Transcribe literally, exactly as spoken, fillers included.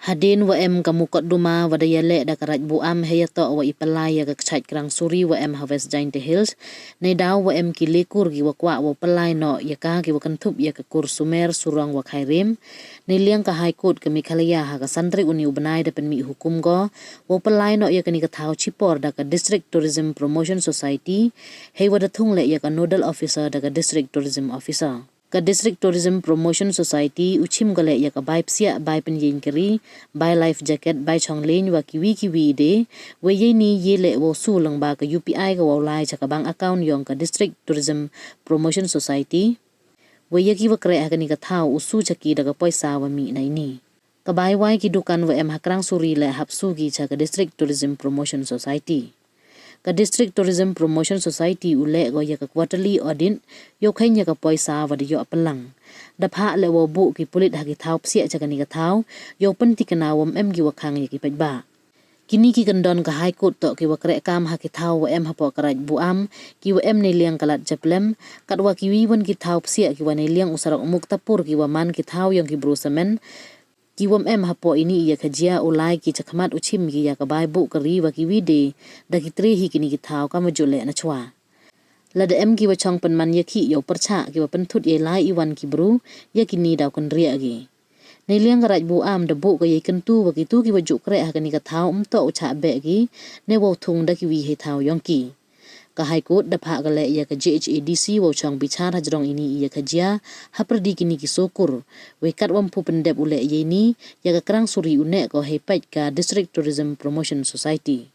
Hadien wa em ka mukotduma wa da yaleh da ka Raij Buam heiyatoh wa i pynlai ya ka kchait Krang Suri wa em ha West Jaintia Hills, neidaw wa em ki le kur ki wa kwah wow pynlai noh ya ka ki wa kynthup ya ka kur Sumer, Surong wa Khyrim, neiliang ka High Court ka Meghalaya ha ka san tarik uni u bnai da pynmih hukum ko wow pynlai noh ya kani ka thaw chipor da ka District Tourism Promotion Society, heiwa da thung leh ya ka Nodal Officer da ka District Tourism Officer. Ka District Tourism Promotion Society u chim ko leh ya ka bai psiah, bai pynyeng kari, bai life jacket, bai chong leng wa kiwi kiwi de, wei yeini ye leh wow su lyngba ka U P I ka wow lai cha ka bank account yong ka District Tourism Promotion Society. Wei ya ki wa kreh ha kani ka thaw u su cha ki da ka poisa wa mih na ini. Ka bai wai ki dukan wa em ha Krang Suri leh hap su ki cha ka District Tourism Promotion Society. Ka District Tourism Promotion Society u leh ko ya ka quarterly audit, yow kheiñ ya ka poisa wa da yoh pynlang. Da phah leh wow buh ki pulit ha ki thaw psiah cha kani ka thaw, yow pyntikna wym em ki wa khang ya ki paidbah. Kini ki kyndon ka High Court toh ki wa kreh kam ha ki thaw wa em hapoh ka Raij Buam, ki wa em neiliang ka Lat Chaplem, katwa kiwi wan ki thaw psiah ki wa neiliang u sarok Muktapur ki wa man ki thaw yong ki bru samen, ki wym em hapoh ini i ya ka jia u lai ki chakhmat u chim ki ya ka bai buh kari wa kiwi de, da ki tre hi kini ki thaw kam wa ju leh na chwa. Lada em ki wa chong pynman ya ki yow pyrchah ki wa pynthut ya i lai i wan ki bru, ya kini daw kynriah ki. Neiliang ka Raij Buam da buh ka ya i kyntu wa kitu ki wa ju kreh ha kani ka thaw ym toh u chah beh ki, ne wow thung da kiwi hei thaw yong ki. Ka High Court da phah ka leh ya ka J H A D C wow chong bichar hajrong ini i ya ka jia, hapyrdi kini ki so kur, wei katwa ym pu pyndep u leh yeini, ya ka Krang Suri u neh ko hei peit ka District Tourism Promotion Society.